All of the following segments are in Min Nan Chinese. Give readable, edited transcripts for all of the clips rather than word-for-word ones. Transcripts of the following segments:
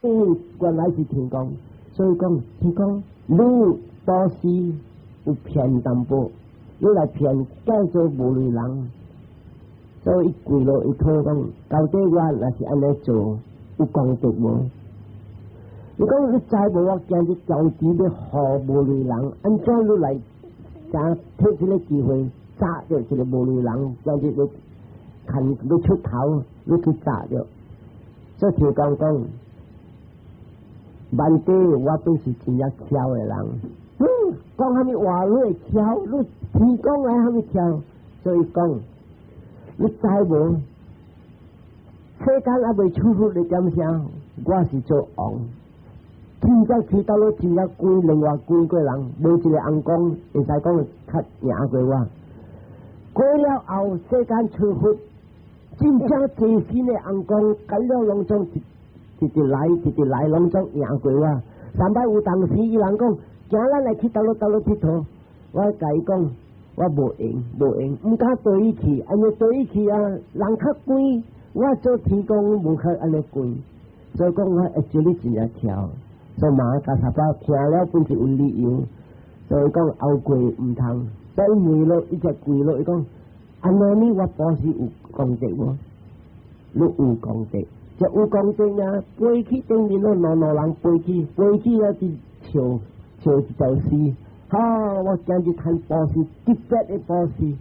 哦，原來是天公，所以講天公，你布施有騙淡薄，你來騙叫做無類人，所以跪落伊討講，到底我若是按呢做，有功德無？你講你知無？我今日投資欲予無類人，按怎你來才提這個機會砸著這個無類人？今日你看你出頭，你去砸著，所以天公講。萬底我都是真正巧的人，講啥物話你會巧，你天公來啥物巧，所以講你知無？世間猶未出佛的點聲，我是做王。真正去到了真正幾另外幾個人，無一個尪公會使講較贏過我。過了後，世間出佛，真正真心的尪公，甲了攏總直直來，直直來，攏總贏過我。三擺有當時，伊人講，今咱來去佗落佗落𨑨迌，我共伊講，我無閒，無閒，毋敢綴伊去，按呢綴伊去啊，人較貴，我做天公無較按呢貴，所以講我會做你真正巧。所以瑪哈迦薩巴聽了本是有理由，所以講後過毋通，所以問落，伊就跪落，伊講，按呢我布施有功德無？你有功德。就有功德啊！飛去頂面咯，兩兩人飛去，飛去啊！佇笑笑一條詩，哈！我今日趁布施，特別的布施。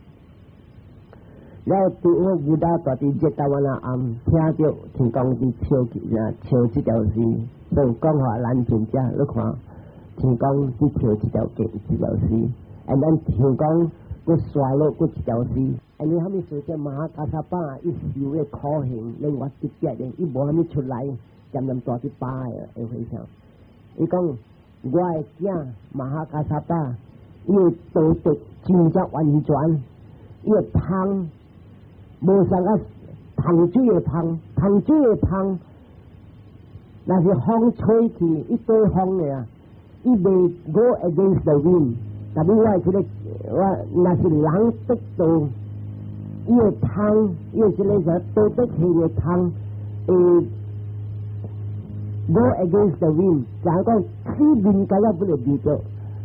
了後拄好 Buddha 蹛佇 Jetavana 暗，聽著天公佇笑啊，笑這條詩，所以講話咱真正你看，天公佇笑這條經這條詩，啊，咱天公閣刷落閣一條詩。因為啥物事？這瑪哈迦薩巴伊受的苦刑，另外特別的，伊無啥物出來，漸漸蹛佇巴的會回想。伊講我的囝瑪哈迦薩巴，伊的道德真正完全，伊的芳無像個芳水的芳，芳水的芳，若是風吹去，伊對風的啊，伊袂 go against the wind。特別我的這個，我若是人得道，伊的芳，伊的這個啥道德性的芳，會 go against the wind，就係講四面甲了不會遇著，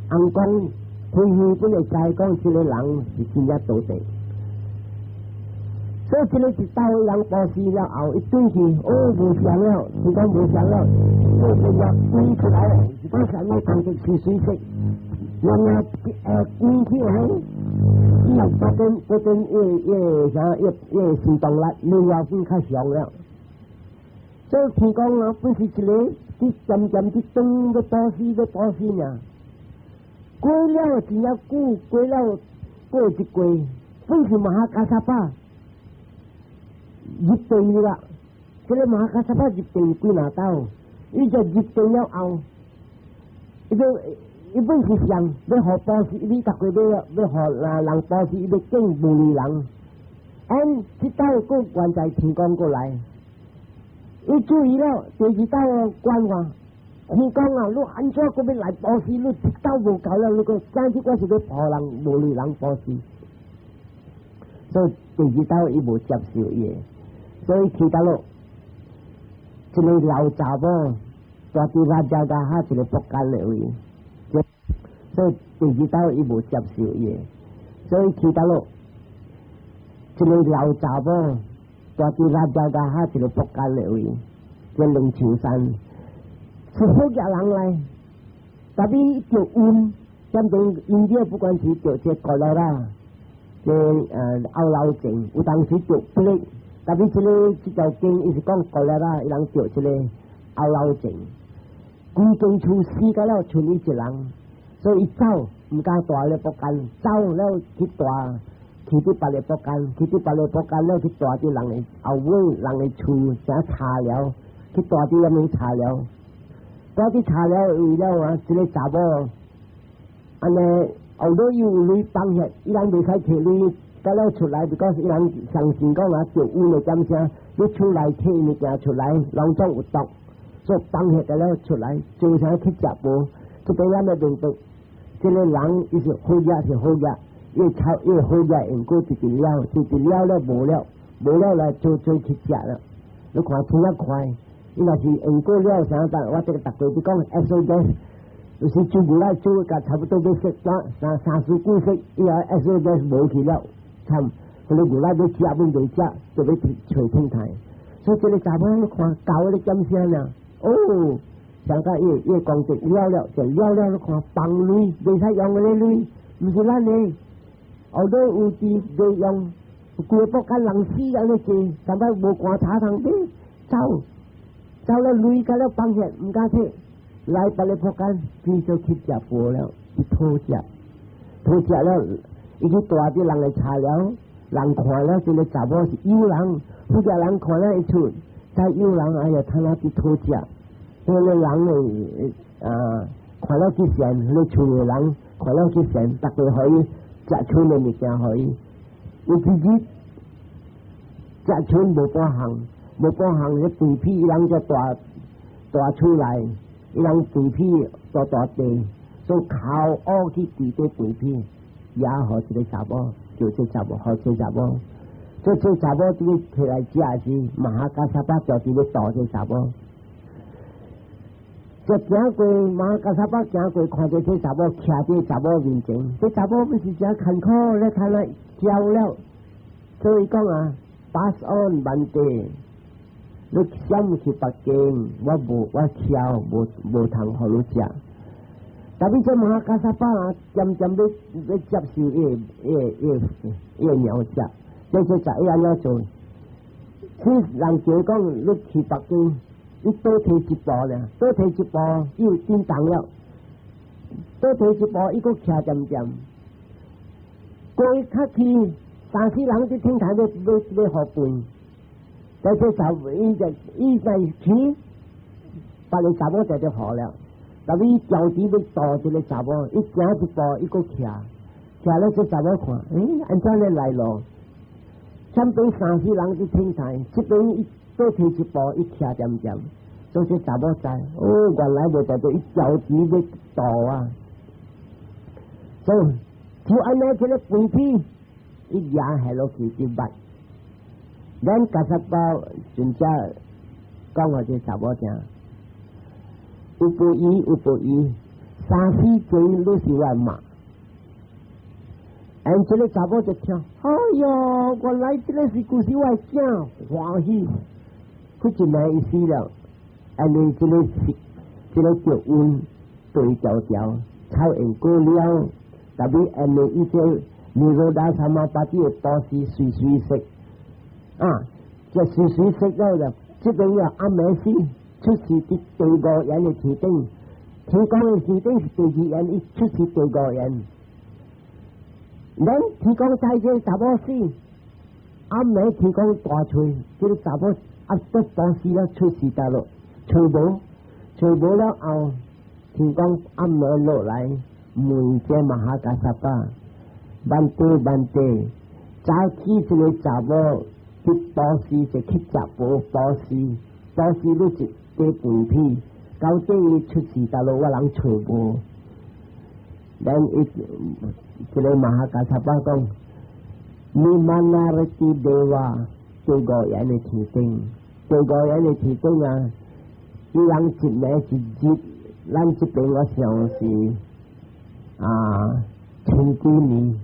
尪公飛飛本會知講這個人是真正道德。所以這個一道人布施了後，伊轉去，哦，無相了，是講無相了，所以就話歸出來，是講啥物功德是水色，原來歸去後，伊又不跟不跟伊伊啥伊伊行動力，另外分較強了。所以天公啊，本是一個佇漸漸佇等欲布施欲布施爾，過了真正久，過了過一過，本是瑪哈迦薩巴入定啦。這個瑪哈迦薩巴入定幾若道，伊就入定了後，伊欲伊本是想欲予布施，伊逐個欲欲予啊人布施，伊欲見無類人。按這道閣原在天公過來。伊注意了，第二道觀看，天公啊，你按怎閣欲來布施？你一道無夠了，你閣今日我是欲予人無類人布施，所以第二道伊無接受伊，所以去到咯，一個老查某蹛佇拉迦伽哈一個木間的位，所以第二道伊無接受伊，所以去到咯，一個老查某蹛佇拉迦伽哈一個木間的位，這龍樹山是好額人來，特別著瘟，針對因這不管是著這個啦，這後腦症，有當時著 plague，特別這個這條經伊是講過來啦，伊人著這個後腦症，規間厝死甲了，賰伊一人，所以伊走，毋敢蹛咧木間，走了去蹛。去佇別个木間，去佇別个木間了去蹛佇人的後尾，人的厝啥茶寮，去蹛佇遐物茶寮，蹛佇茶寮為了啊，一個查某，按呢後尾有鐳放下，伊人袂使提鐳，甲了出來，because 伊人相信講啊，著瘟的點聲，你出來提物件出來，攏總有毒，所以放下甲了出來，做啥去食無？這邊咱要明白，這個人伊是好額是好額。伊超伊好額用過一直了，一直了了無了，無了來做做去食了。你看聽得快，伊若是用過了啥，但我這個逐個都講 exo gas，就是做牛奶做甲差不多欲熟三三三四久熟，伊個 exo gas 無去了，慘，彼個牛奶欲食欲袂食，就欲揣天台。所以這個查某你看狗咧點聲啊？哦，上個伊伊講者了了，就了了你看放鐳，袂使用嗰個鐳，毋是咱的，後尾有佇袂用，規個國家人死按呢濟，上擺無棺材通買，走走了鐳甲了放下，毋敢摕，來別个國家，變做去食飯了，去討食，討食了，伊去蹛佇人的茶寮，人看了這個查某是有人，富家人看了一出，在有人哎呀，他那去討食，那個人呢啊，看了去羨，那個厝的人看了去羨，逐個予伊食剩的物件予伊，有一日食剩無半項，無半項，彼肥屁人就蹛蹛出來，伊人肥屁大大塊，所以哭烏去跪佇肥屁，也予一個查某，叫這查某，予這查某，這這查某這個提來食時，Mahakassapa 就佇咧度這查某。就行過 Mahakassapa 行過，看著這查某徛佇查某面前，這查某不是誠艱苦，咧看來焦了，所以講啊，pass on Bhante，你閃去別間，我無我澆無無通予你食。但是這 Mahakassapa 啊，漸漸欲欲接受伊個伊個伊個伊個鳥食，這這食伊按怎做？是人家講你去北京，你倒退一步咧，倒退一步，伊有叮當了。倒退一步，伊閣徛漸漸，過較去三四人佇天台欲欲欲予飯，但這查伊就伊在去，別個查某就就予了。但是伊調佇欲渡一個查某，伊行一步，伊閣徛，徛了這查某看，欸，按怎咧來咯？前邊三四人佇天台，這邊伊倒退一步，伊徛漸漸，所以這查某知，哦，原來無代表伊調佇欲渡啊。所以就按呢這個肥屁，伊壓下落去就捌。咱 Kassapa 真正講予這查某聽。有不伊有不伊，三世前你是我媽。哎，這個查某就聽，哎喲，原來這個是故事我的囝，歡喜，佢真來意思了。按呢這個是這個腳運對條條，草用過了，特別按呢伊這 Nirodha Samapatti 的布施隨隨食，啊，這隨隨食了就，這邊要暗暝死。出世佇第五緣的天頂，天公的天頂是第二緣，伊出世第五緣。咱天公知這查某死，暗暝天公大揣，這個查某啊得布施了出世得咯，揣無，揣無了後，天公暗暝落來問這 Mahakassapa，Bhante Bhante，早起這個查某去布施就去食無布施，布施你一塊肥屁，到底伊出世佗落我人揣無？咱伊這個 Mahakassapa 講，Nimmanarati Deva 第五緣的天頂，第五緣的天頂啊，伊人一暝一日，咱這邊我想是啊千幾年，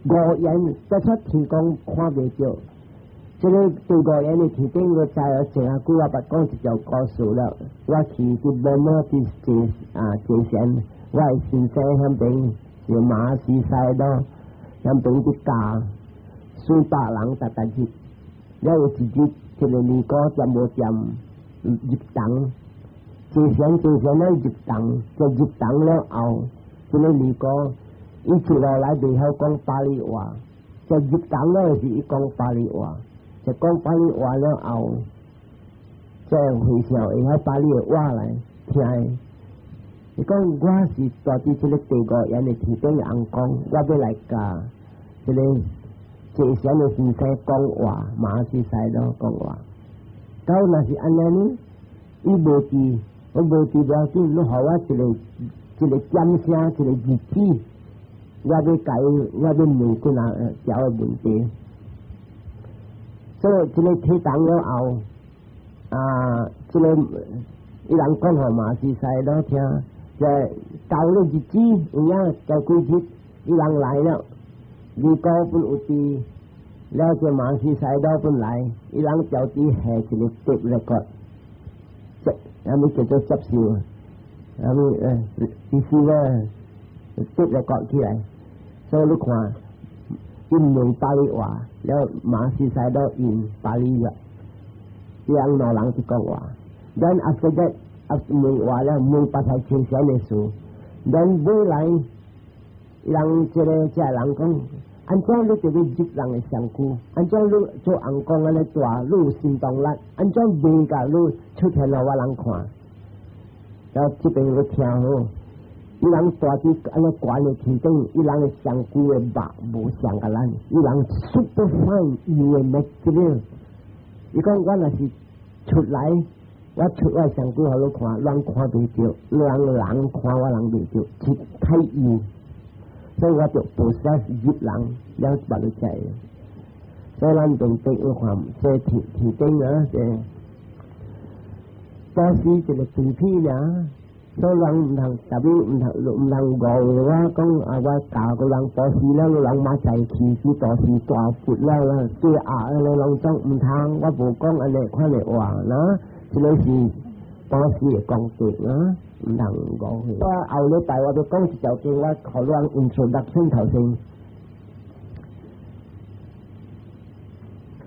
五緣這出天公看袂著。這個第五緣的天頂，我知影前下久我捌講一條故事了。我去佇某某佇坐啊坐禪，我的先生遐邊是 Mahasi Sayadaw，遐邊佇教數百人逐逐日，了有一日這個尼姑踮無踮入堂，坐禪坐禪了入堂，就入堂了後，這個尼姑伊一路來袂曉講巴利話，就入堂了時伊講巴利話。就講巴利話了後，這和尚會曉巴利的話來聽。伊講我是蹛佇這個第五緣的天頂翁公，我欲來教這個坐禪的先生講話，Mahasi Sayadaw 講話。到若是按呢呢，伊無佇，我無佇無要緊，你予我一個一個點聲，一個日子，我欲共伊，我欲問幾若條的問題。所以這個提堂了後，啊，這個伊人講予馬西賽都聽，這到了日子有影就幾日，伊人來了，二哥本有佇，了這馬西賽都本來，伊人就佇下一個 tape record，這啥物叫做接受？啥物意思咧，tape record 起來，所以你看，伊問巴利話，了馬西賽都用巴利話，伊人兩人去講話。Then after that，啊問話了，問巴太清顯的事。Then 尾來，人這個這人講，按怎你就欲入人的身軀？按怎你做尪公按呢大，你有神通力？按怎袂共你出現予我人看？然後這邊你聽好，伊人蹛佇按呢懸的天頂，伊人的身軀的肉無像共咱，伊人 super fine 油的 material。伊講我若是出來，我出我身軀予你看，人看袂著，人人看我人袂著，是太幼，所以我就 possess 入人了別你知。所以咱明白你看，這天天頂啊，這當時一個嘴皮爾，所以人毋通特別毋通誤會我講啊，我教個人布施了，人嘛知起去布施大佛了啦，對後按呢攏總毋通，我無講按呢款的話啦。這個是布施的功德啊，毋通誤會。我後禮拜我欲講一條經，我予咱 introduction 頭先。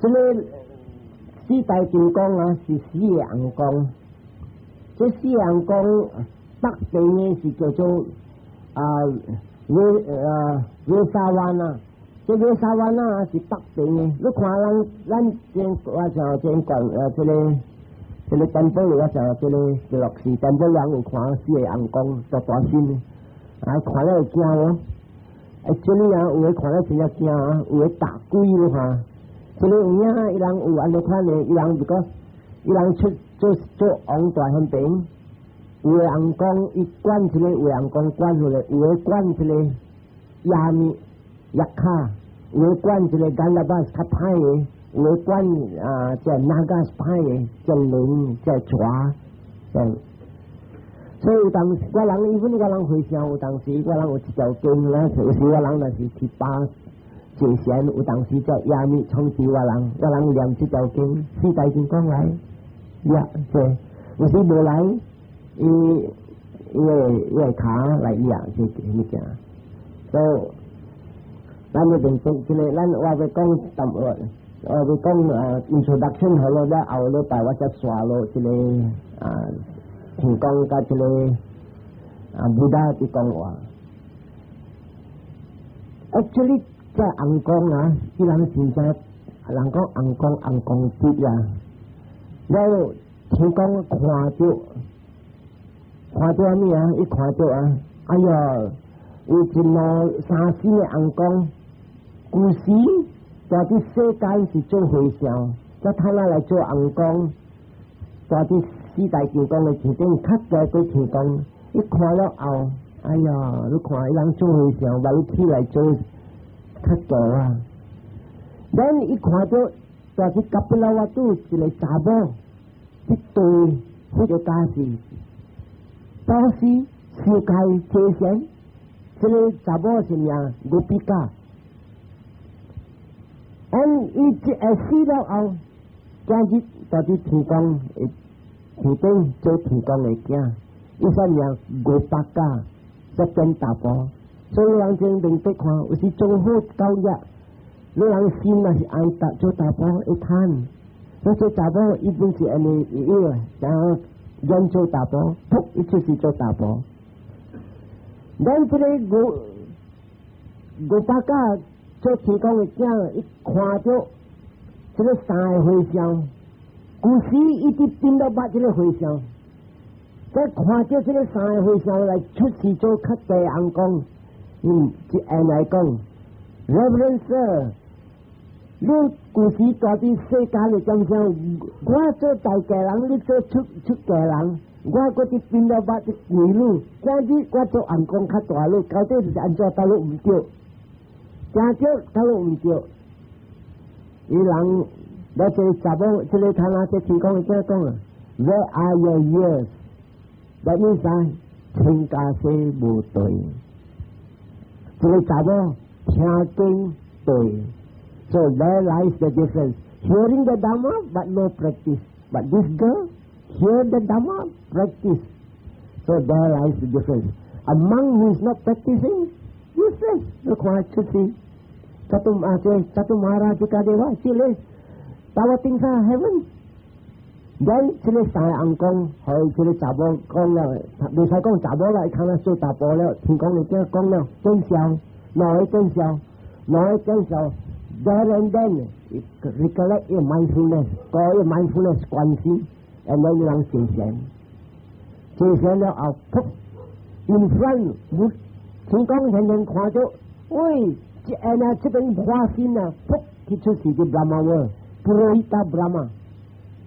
這個四大金剛啊，是四個尪公。這四個尪公北邊的是叫做啊威啊威沙灣啊，這威沙灣啊是北邊的。你看咱咱前我像前講這個。這個 temple 我像這個落是 temple 人有看四個尪公大大身的，啊看了會驚哦。啊，這裡啊有的看了真正驚啊，有的打鬼你看。這個有影伊人有按呢款的，伊人如果伊人出做做王大顯兵，有的尪公伊管這個，有的尪公管彼個，有的管這個亞米亞卡，有的管這個 Gandhabbas 較歹的。有的管啊，這 Nagas 歹的，這龍這蛇，這。所以有當時我人，因為我人回想有當時我人有一條經啦，有時我人若是去巴坐禪，有當時這亞米創治我人，我人念這條經，四大金剛來，呀，這有時無來，伊伊會伊會卡來呀，這物件，所以咱要認真，這個咱我欲講淡薄。我欲講啊，introduction 好了，了後禮拜我才刷落這個啊，天公佮這個啊，Buddha 佇講話。Actually，這尪公啊，伊人真正人講尪公尪公節啊，了天公看著看著啥物啊？伊看著啊，哎喲，有一兩三世的尪公，舊時。蹛佇世間是做和尚，才趁仔來做尪公，蹛佇四大金剛的天頂，較懸過天公。伊看了後，哎呀，你看伊人做和尚，萬起來做較懸啊！咱伊看著蹛佇 Kapilavatthu 一個查某，去對彼個家是布施受戒坐禪，這個查某是名 Gopika。按伊這死了後，今日蹛佇天公的天頂做天公的囝，伊啥名 Gopaka，才變查埔。所以人真明白看，有時做好教育，你人心若是愛達做查埔會趁。你做查埔伊本是按呢伊個，然後願做查埔，噗，伊就是做查埔。咱這個 Gopaka 做天公的囝，伊看著這個三個和尚，舊時伊佇變到捌這個和尚，再看著這個三個和尚來出世做較濟尪公，一按來講，Reverend Sir，你舊時蹛佇世間的點樣？我做在家人，你做出出家人，我閣佇變到捌佇跪你，今日我做尪公較大你，到底是按怎？倒落毋對？誠對，倒落毋對？伊人那這個查某，這個看啊，這天公的囝講啊，Where are your ears？那意思聽家說無對，這個查某聽經對，so there lies the difference. Hearing the Dhamma but no practice. But this girl hear the Dhamma, practice. So there lies the difference. A monk who is not practicing, useless. 你看出世，Catum 啊，這 Catumaharajika deva，這個 Tavatimsa heaven。Then 這個三个翁公，予這個查某講了，袂使講查某啦，伊看了做查埔了，天公的囝講了，見笑，兩个見笑，兩个見笑。There and then, recollect your mindfulness，個 mindfulness 關心，and then 人坐禪，坐禪了後，噗，in front，天公現現看著，喂，這按啊，這邊化身啊，噗，去出世佇 Brahma world，Purohita Brahma，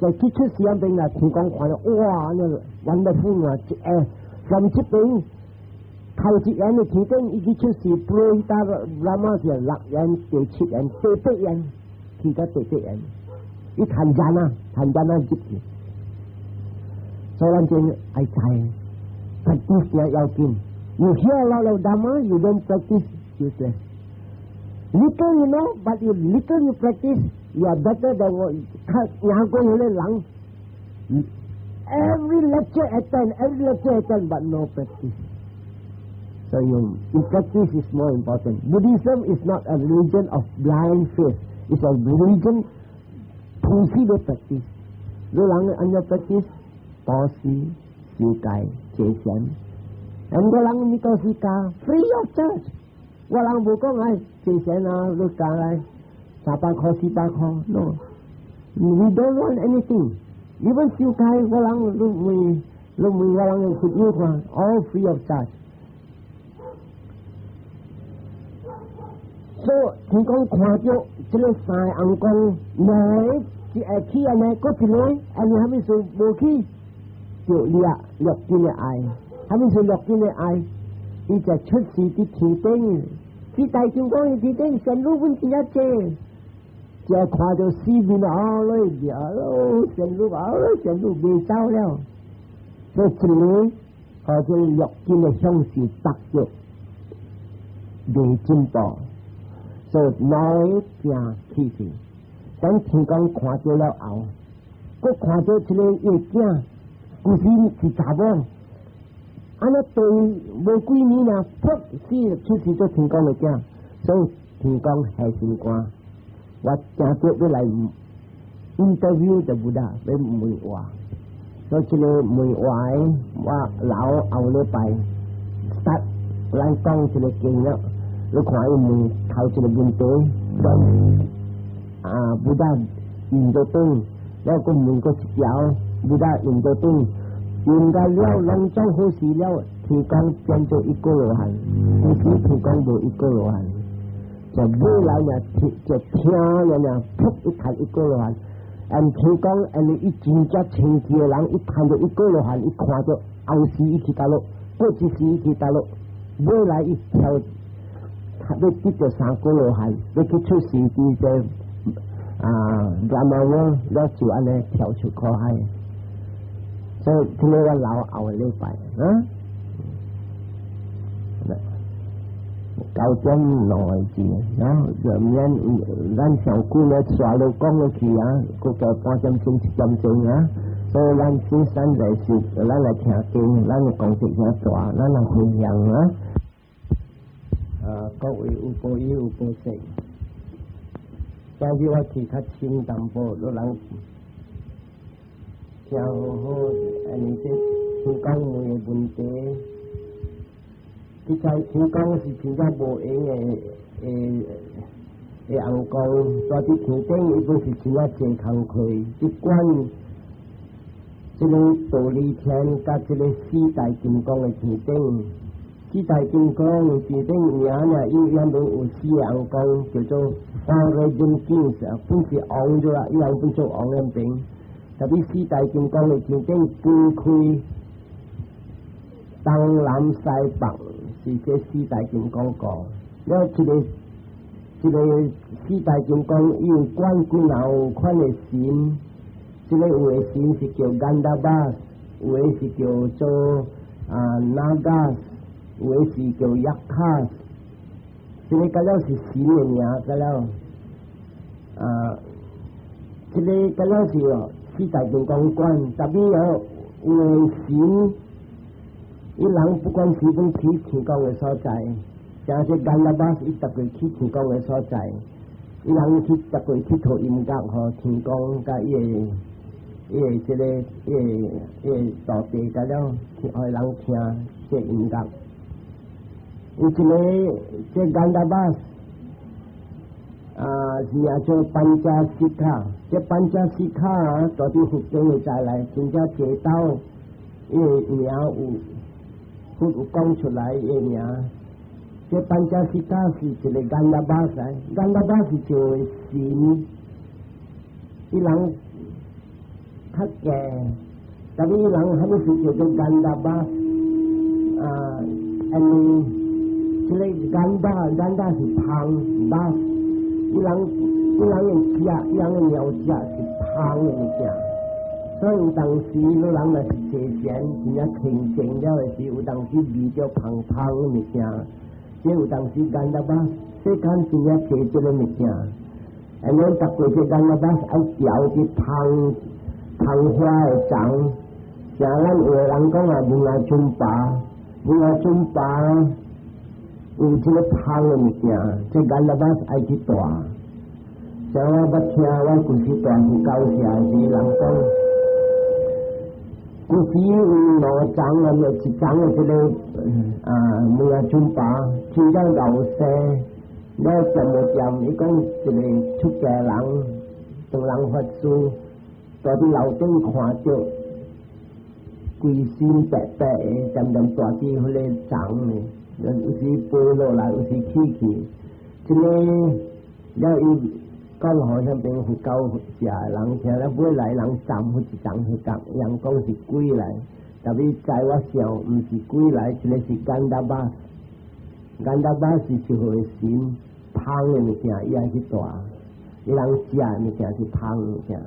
就去出世那邊啊，天公看著，哇，那 wonderful 啊，這從這邊。頭一眼的天頂，伊去出世，Purohita Brahma 是六眼、第七眼、第八眼，去到第八眼，伊趁人啊，趁人啊入去。所以咱真愛知，practice 也要緊。You hear a lot of Dhamma, you don't practice, useless. Little you know, but you little you practice, you are better than 我較贏過彼个人。Every lecture attend, every lecture attend, but no practice. So you practice is more important. Buddhism is not a religion of blind faith. It's a religion 同時的 practice。你人按怎 practice，布施、修戒、坐禪。兩個人你都是教 free of charge。我人無講愛坐禪啊，你教來300塊400塊，no。We don't want anything。Even 修戒，我人你問你問我人的朋友看，all free of charge。所以天公看著這个三个翁公，兩个一會起按呢，閣一個按呢，啥物事無起，就掠六根的愛，啥物事六根的愛？伊就出世佇天頂，四大金剛的天頂，仙女本真正濟，就看著四面啊來咯，仙女啊，仙女袂走了，所以一个予這六根的享受得著，袂進步。所以來行去去，等天公看著了後，閣看著這个伊囝，舊時是查某，按呢對無幾年啊，噗死出世做天公的囝，所以天公下心肝，我正著欲來 interview the Buddha，欲問話，所以這个問話的，我留後禮拜，start 咱講這个經了。你看伊問頭一个問題，啊，Buddha 應佗轉，了閣問閣一條，Buddha 應佗轉，應甲了攏總好勢了，天公變做一果羅漢，其實天公無一果羅漢，就尾來呢聽就聽了呢，噗一看一果羅漢，按天公因為伊真正清氣的人，一看著一果羅漢，伊看著後世伊去佗落，過一世伊去佗落，尾來伊跳。欲得著三果羅漢，欲去出世佇這啊，Brahma world 了就按呢跳出苦海，所以這个我留後個禮拜啊，9點2個字，啊，就免咱上久咧，煞落講落去啊，閣加半點鐘7點鐘啊，所以咱先咱來是，咱來聽經，咱的功德誠大，咱來分享啊。啊，各位有報應有報說，今日我去較輕淡薄，你人聽好好，按呢這天公問的問題，其實天公是真正無閒的的的翁公，蹛佇天頂伊本是真正濟工課，去管這个忉利天佮這个四大金剛的天頂。四大金剛的天頂名呢，伊原本有四个翁公，叫做 Four Radiant Kings，本是王咗啦，伊人本做王那邊。特別四大金剛的天頂分開東南西北，是這四大金剛個。了這个這個四大金剛有管幾若款的神，這個有的神是叫 Gandhabbas，有的是叫做啊 Nagas，有的是叫 Yakkhas，這個個了是神的名，個了啊，這個個了是四大金剛管，特別有有的神，伊人不管是講去天公的所在。像這 Gandhabbas 伊逐個去天公的所在，伊人去逐個去佗音樂吼，天公佮伊個這個伊個道地佮了，予人聽這音樂。有一個這 Gandhabbas 啊，名做 Pancasikha，這 Pancasikha 啊，蹛佇佛經的在內，真正濟道，伊個名有佛有講出來伊個名。這 Pancasikha 是一個 Gandhabbas， Gandhabba 是一個神，伊人較低，特別伊人啥物事叫做 Gandhabba 啊？因為這個 gandha，gandha 是芳，bas，伊人的食，伊人的尿食是芳的物件，所以有當時你人若是坐禪，真正清靜了的時，有當時聞著芳芳的物件。這有當時 Gandhabbas，世間真正濟這個物件，啊，咱逐過這 Gandhabbas 愛調去芳芳花的欉，像咱有的人講啊，文雅尊巴，文雅尊巴有這個芳的物件，這 Gandhabbas 愛去帶。像我捌聽我舊時蹛佛教社時人講，舊時有兩欉啊，一欉的這個啊文雅尊巴，真正𠢕生，了漸無漸，伊講一個出家人，唐人法師，蹛佇樓頂看著，規身白白的，漸漸蹛佇彼個欉呢，有時飛落來，有時起去，這個了伊講予遐邊佛教社的人聽了，尾來人站彼一欉彼角，人講是鬼來，特別在我想，毋是鬼來，這個是 Gandhabbas。Gandhabba 是一個神，芳的物件，伊愛去帶，伊人食的物件是芳的物件。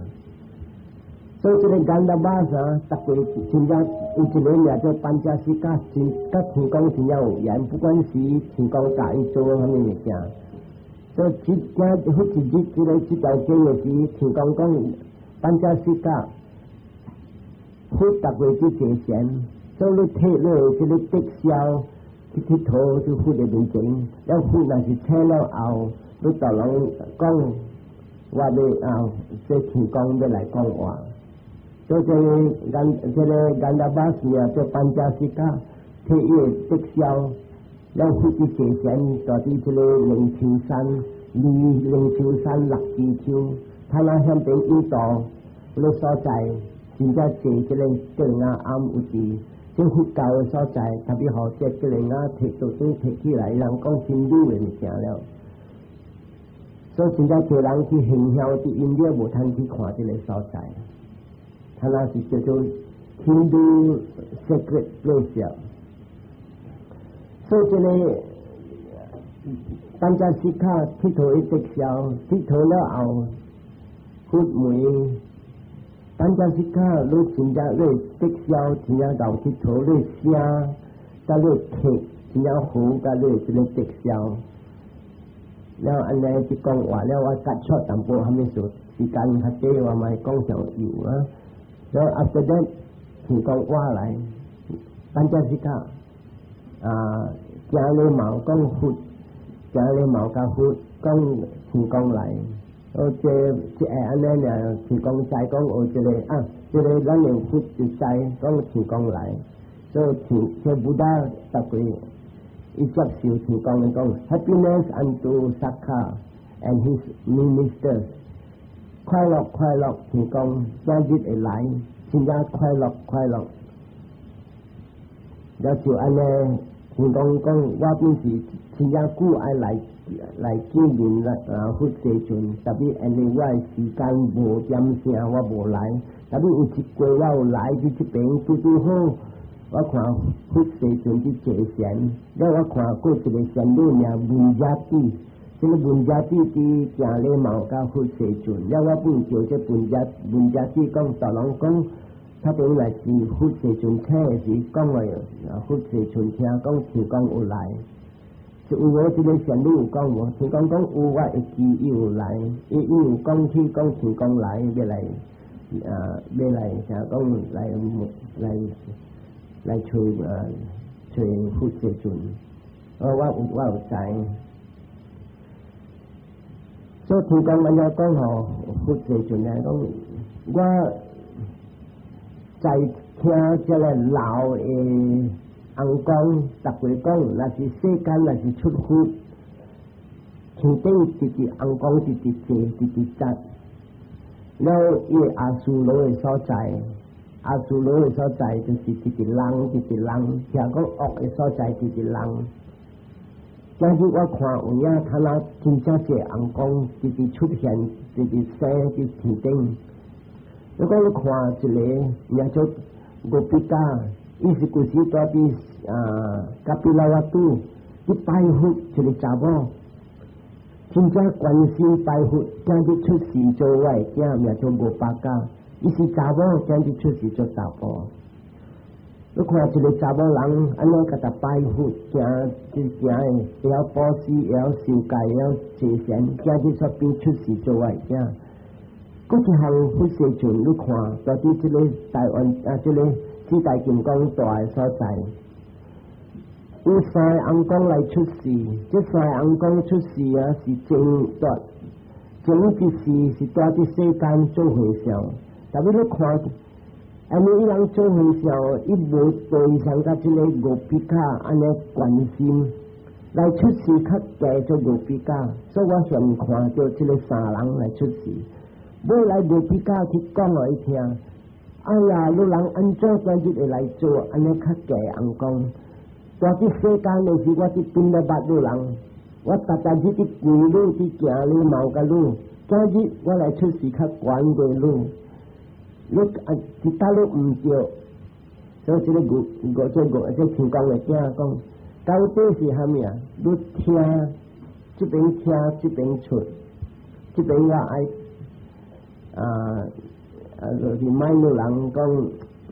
所以這個 Gandhabbas 啊，逐個真正有一個名做 Pancasikha，真佮天公真正有緣，不管是天公教伊做啥物物件。所以這這彼一日，這個這條經的時，天公講 Pancasikha，佛逐個去坐禪，所以你提你的這個竹簫去𨑨迌佇佛的面前，了佛若是請了後，你逐人講我欲啊，這天公欲來講話。所以這個 Gan 這個 Gandhabbas 啊，做 Pancasikha，提伊的竹簫，了佛去坐禪，蹛佇這個靈鶖山，離靈鶖山六支丘，他那遐邊印度彼個所在，真正濟這個吉蘭庵有佇，這佛教的所在，特別予這吉蘭仔提倒轉提起來，人講真女的物件了。所以真正濟人去行香佇印度無通去看這個所在。他那是叫做 Hindu sacred place。所以這個 Pancasikha 𨑨迌伊竹簫，𨑨迌了後，佛問 Pancasikha，你真正你竹簫真正𠢕𨑨迌，你聲，佮你提真正好，佮你這個竹簫。了按呢去講話了，我割出淡薄啥物事，時間較短，我嘛講上有啊。了 after that 天公話來，Pancasikha 啊，誠禮貌講佛，誠禮貌佮佛講天公來，哦，這這會按呢爾，天公知講哦，這個啊，這個咱的佛就知講天公來，所以天這 Buddha 逐個伊接受天公來講，Happiness unto Sakka and his ministers。快樂快樂，天公今日會來，真正快樂快樂。了就按呢，天公講，我本是真正久愛來來見面來啊，佛世尊，特別因為我的時間無點聲，我無來。特別有一過我有來佇這邊拄拄好，我看佛世尊佇坐禪，了我看過一個仙女名文雅蒂，這个文家弟弟行禮貌佮佛世尊，了我本叫這文家文家弟講，大人講，他等來是佛世尊聽的時講話，佛世尊聽講天公有來，就有無這个仙女有講無？天公講有，我會記伊有來，伊伊有講起講天公來欲來啊，欲來啥講來來來揣啊揣佛世尊，我我有我有知。所以天公按呢講吼，佛世尊來講，我在聽這个老的尪公，逐回講，若是世間若是出佛，天頂直直尪公直直坐，直直站，了伊阿修羅的所在，阿修羅的所在就是直直人，直直人，聽講惡的所在直直人。今日我看有影，他那真正濟尪公直直出現，直直生佇天頂。如果你看一个名做五比加，伊是舊時住佇啊卡比拉瓦都去拜佛一个查某，真正關心拜佛，今日出世做我的囝，名做五百加。伊是查某，今日出世做查埔。你看一个查某人按怎共他拜佛，行就行的，會曉布施，會曉受戒，會曉坐禪，今日煞變出世做我的囝。閣一項佛世尊，你看，住佇這个台灣啊，這个四大金剛大的所在，有三个尪公來出世，這三个尪公出世啊，是前住前一世是住佇世間做和尚，特別你看，按呢伊人做和尚，伊無對上佮這个五比卡按呢關心，來出世較低做五比卡，所以我現看著這个三人來出世。尾來五比卡去講予伊聽，哎呀，你人按怎今日會來做按呢較低尪公？住佇世間的時，我佇邊都捌你人，我逐逐日佇跪你，佇行禮貌共你，今日我來出世較懸過你，你啊，佇佗你毋對，所以這个五五這五這天公的囝講，到底是蝦米啊？你聽，這邊聽，這邊出，這邊我愛。啊啊！就是莫你人講，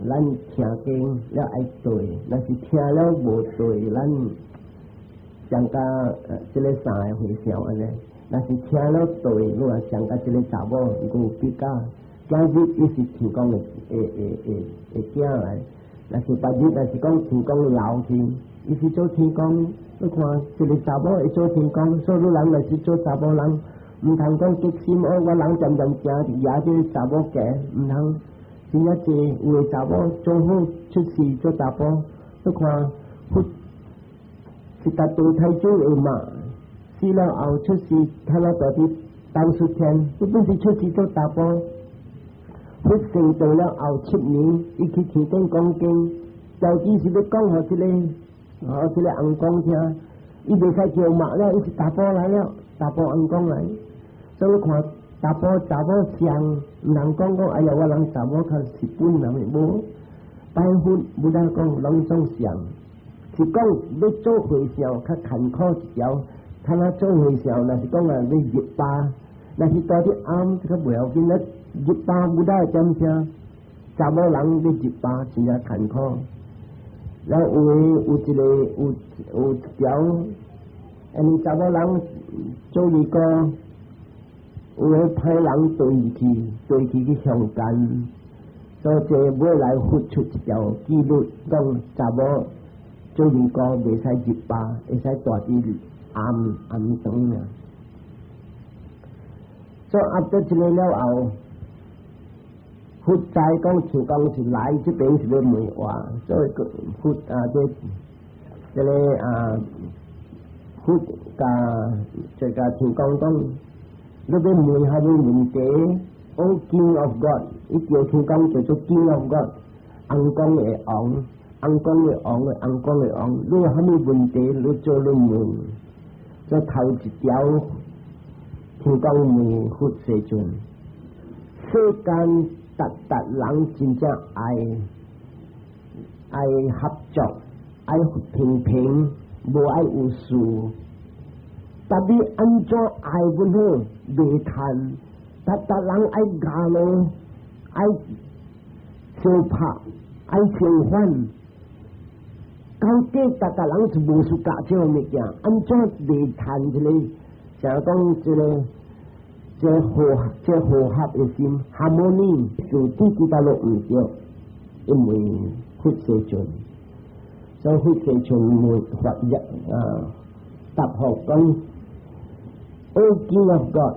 咱聽經了愛對，若是聽了無對，咱像佮這个三个和尚按呢。若是聽了對，你話像佮這个查某有比較，今日伊是天公的的的的的囝來，若是別日若是講天公老去，伊是做天公。你看一个查某會做天公，所以你人若是做查某人，毋通講激心哦，我人漸漸行也這個查某行，毋通真正濟有的查某做好出世做查埔，你看佛是達多太祖的嘛，死了後出世，他來住佇兜率天，伊本是出世做查埔。佛成道了後7年，伊去天頂講經，到底是欲講予這个，予這个尪公聽，伊袂使叫媽了，伊是查埔來了，查埔尪公來。所以你看查埔查某上，毋通講講，哎呀，我人查某較日本人的無，拜佛無得講攏總上，是講欲做和尚較艱苦一條，他若做和尚，若是講啊欲入巴，若是住佇暗，這個袂要緊，咧入巴無得點聲，查某人欲入巴真正艱苦。然後有的有一個有有一條，因為查某人做二哥。有的派人對去，對去去鄉間，所以這尾來發出一條紀律，講查某做二姑袂使入巴，會使住佇暗暗房啊。所以壓到這个了後，佛知講像講是來這邊是欲問話，所以佛啊這這个啊佛共這个天公講。你欲問啥物問題？O King of God，伊叫天公叫做 King of God，尪公的王，尪公的王，尪公的王。你有啥物問題，你做你問。這頭一條天公問佛世尊，世間逐逐人真正愛愛合作，愛平平，無愛有事。特別按怎愛阮好，袂趁，逐逐人愛咬路，愛相拍，愛相反。到底逐逐人是無相佮這種物件，按怎袂趁這個？像講這個這和合的心，harmony 就對其他都毋對，因為佛世尊，所以佛世尊問法一啊，答覆講：O King of God，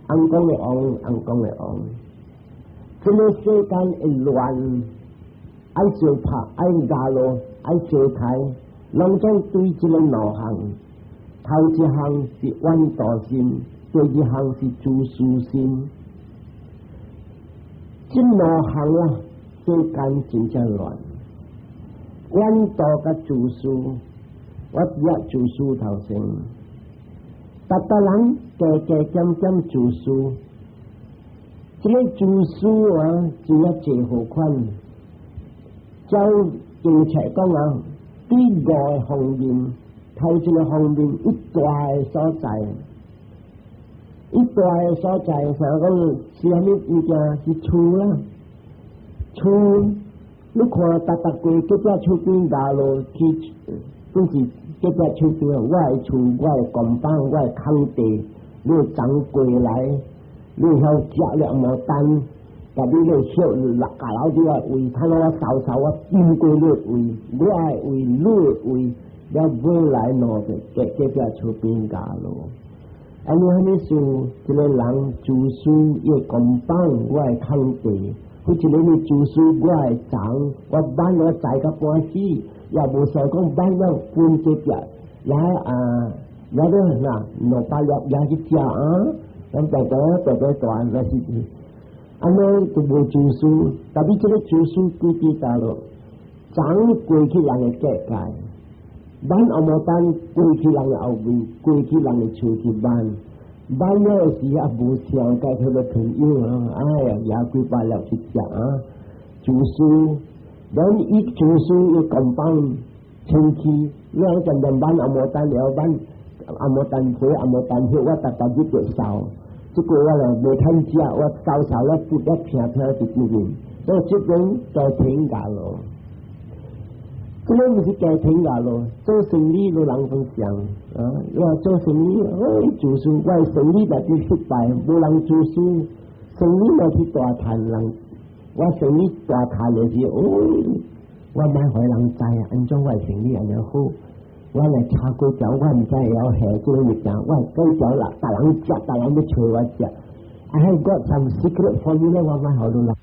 翁講的王，翁講的王，這個世間會亂，愛相拍，愛咬路，愛相刣，攏總對這個兩項。頭一項是怨妒心，第二項是自私心。這兩項啊，世間真正亂。怨妒佮自私，我只愛自私頭先。逐逐人加加減減自私，這個自私啊，真正濟好款。照政策講啊，對五個方面。頭一個方面，伊蹛的所在，伊蹛的所在，像講是啥物物件？是厝啦，厝，你看逐逐過隔壁厝邊咬落去，總是隔壁厝邊，我的厝，我的 compound，我的空地，你會長過來，你會曉食了無單，共你咧小六架樓底個位，睇我掃掃我經過你的位，我的位，你的位。了尾來喏，就隔隔壁厝邊咬咯。按呢啥物事？一個人自私，伊會 compound 我的空地，或一個人自私，我的長，我挽我栽到半死，也無想講挽了分隔壁來啊，來個嗱200粒也去食啊，咱大家大家大那是，按呢就無自私，特別這個自私規矩大咯，長過去人的界界。挽紅毛丹過去人的後面，過去人的厝去挽，挽了的時也無相介佢個朋友啊，哎呀，也幾百粒去食啊，自私，咱伊自私伊 compound 清氣，你講漸漸挽紅毛丹了，挽紅毛丹皮、紅毛丹葉，我逐逐日就掃，這個我就無趁食，我掃掃了不一聽聽就對面，所以這邊家庭咬咯。這個毋是家庭咬咯，做生意都人分享啊！我做生意，哦，自私，我生意若是失敗，無人自私，生意若是大趁人，我生意大趁的時候，哦，我莫予人知啊，按怎我生意按呢好？我來查過條，我毋知會曉下這個物件，我過條啦，逐人食，逐人欲揣我食。I have got some secret formula，我莫予你啦。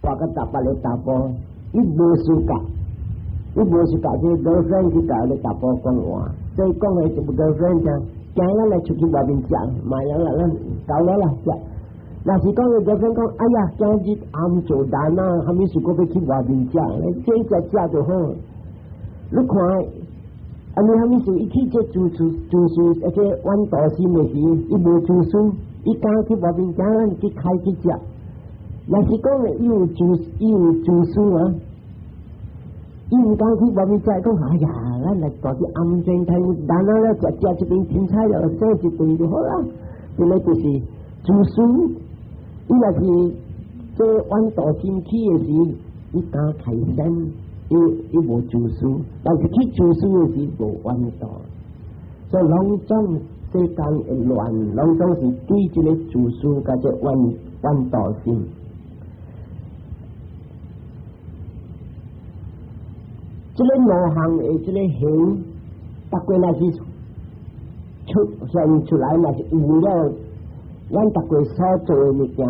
我佮逐別个查埔。伊無資格，伊無資格，這 girlfriend 去共咧查埔講話，所以講的就 girlfriend 講，今日來出去外面食，買了啦，咱夠了啦食。若是講個 girlfriend 講，哎呀，今日暗做單啊，啥物事閣欲去外面食，這食食就好。你看，按呢啥物事？伊去這自私自私，而且怨妒心的時，伊無自私，伊敢去外面食，咱去開去食。若是講伊有自私啊，伊毋敢去外面食，講哎呀，咱來蹛佇暗間睇，然後咧食食一邊凊彩了，洗一頓就好啦。這個就是自私。伊若是這怨妒心起的時，伊敢開心，伊無自私，但是去自私的時無怨妒。所以攏總世間會亂，攏總是對這個自私佮這怨妒心。這個兩項的這個行，逐過若是出現出來，若是有了，咱逐過所做的物件，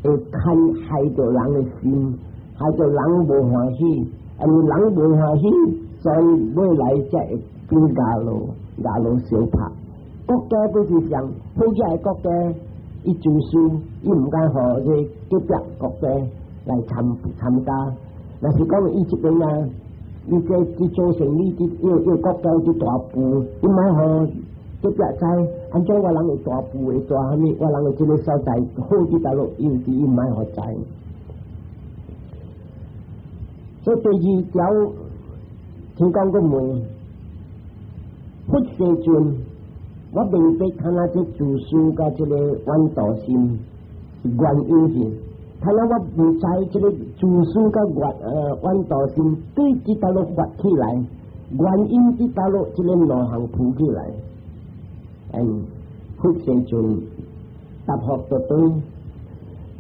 會牽害著人的心，害著人無歡喜，因為人無歡喜，所以未來才會變咬路，咬路相拍。國家都是像好幾個國家，伊自私，伊毋敢予這隔壁國家來參加。若是講伊這邊啊。伊這去做生意，去伊伊國家去大埔，伊莫予隔壁知，按怎我人會大埔會大啥物？我人的這個所在好佇佗落，伊有時伊莫予知。所以第二條，聽講閣問，佛世尊，我明白看那這自私佮這個怨妒心原因是，看那我毋知這個自私佮怨妒心對佇佗落發起來，原因佇佗落這個兩項浮起來。嗯，佛世尊答覆就對，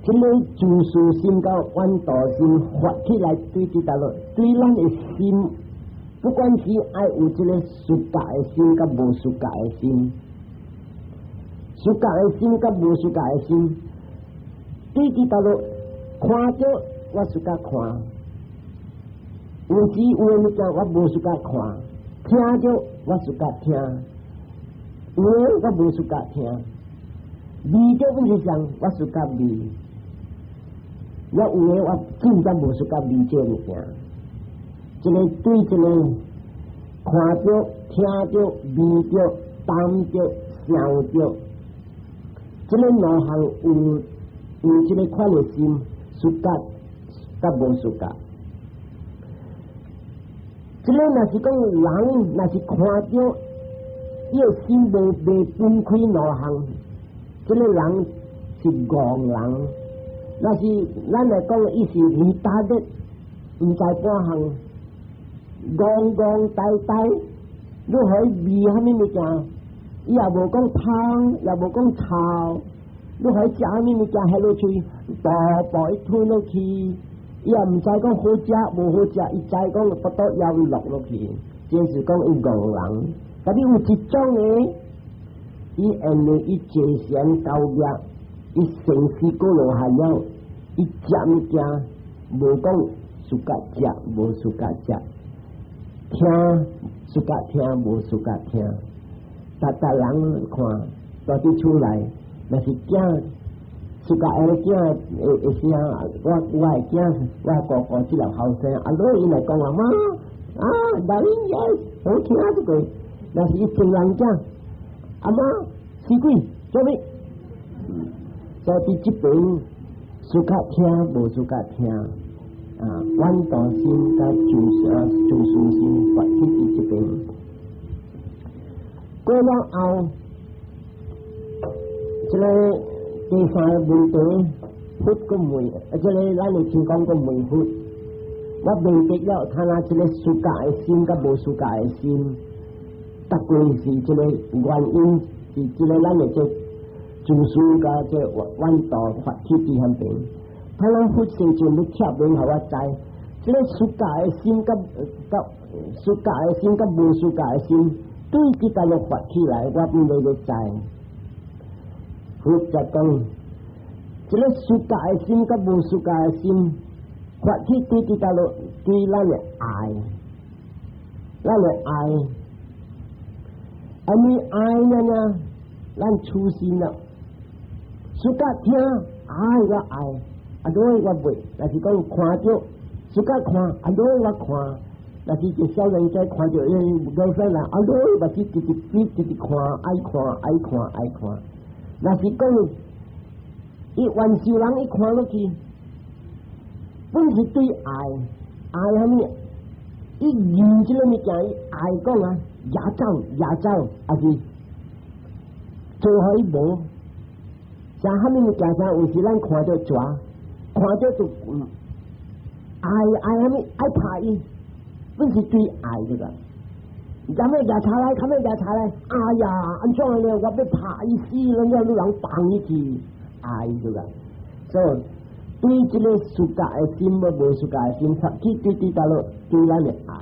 這個自私心佮怨妒心發起來對佇佗落，對咱的心。不管是愛有這個 suka 的心，佮無 suka 的心，suka 的心佮無 suka 的心，對佇佗落看著我 suka 看，有時有的物件我無 suka 看，聽著我 suka 聽，有的我無 suka 聽，味著阮是啥，我 suka 味，我有的我真正無 suka 味這個物件。這個對這個看著、聽著、味著、聞著、想著，這個兩項有這個款的心，suka佮無 suka。這個若是講人，若是看著，伊的心未分開兩項，這個人是戇人。若是咱來講，伊是 retarded，毋知半項。戇戇呆呆，你予伊味啥物物件，伊也無講芳，也無講臭。你予伊食啥物物件，下落喙，步步伊吞落去，伊也毋知講好食無好食，伊知講腹肚枵伊落落去，這是講伊戇人。但是有一種的，伊因為伊坐禪交業，伊生死過落下了，伊食物件無講 suka 食，無 suka 食。聽 suka 聽，無 suka 聽，逐逐人看，蹛佇厝內，若是囝，suka 的囝會聲，我的囝，我哥哥這粒後生，啊，落伊來講話媽，啊，darling yes，好聽這個，若是伊成人囝，阿媽死鬼做咩？所以佇這邊 suka 聽，無 suka 聽。啊，怨妒心佮自私心發起佇這邊。過了後，這個第三個問題，佛閣問，啊，這個咱會聽講閣問佛，我明白了，他那這個 suka 的心佮無 suka 的心，逐個是這個原因，是這個咱的這自私佮這怨妒發起佇遐邊。他咱佛世尊欲拆門，予我知，這個 suka 的心佮 suka 的心佮無 suka 的心，對佇佗落發起來，我毋會欲知。佛就講，這個 suka 的心佮無 suka 的心，發起對佇佗落對咱的愛，咱的愛，因為愛呢呢，咱粗心了，suka 聽愛我愛。啊，落我袂，若是講看著，suka 看，啊落我看，若是一少年仔看著伊個細人，啊落目屎直直閉，直直看，愛看愛看愛看。若是講伊冤仇人，伊看落去，本是對愛，愛啥物？伊認這個物件，伊愛講啊，也走也走，還是做予伊無。像啥物物件，像有時咱看著蛇。看著就愛愛啥物愛拍伊，本是對愛這個。啥物掠查來，啥物掠查來，哎呀，按怎咧？我欲拍伊死，人家你人放伊去，愛這個。所以對這個 suka 的心，無 suka 的心，發起對佇佗落對咱的愛。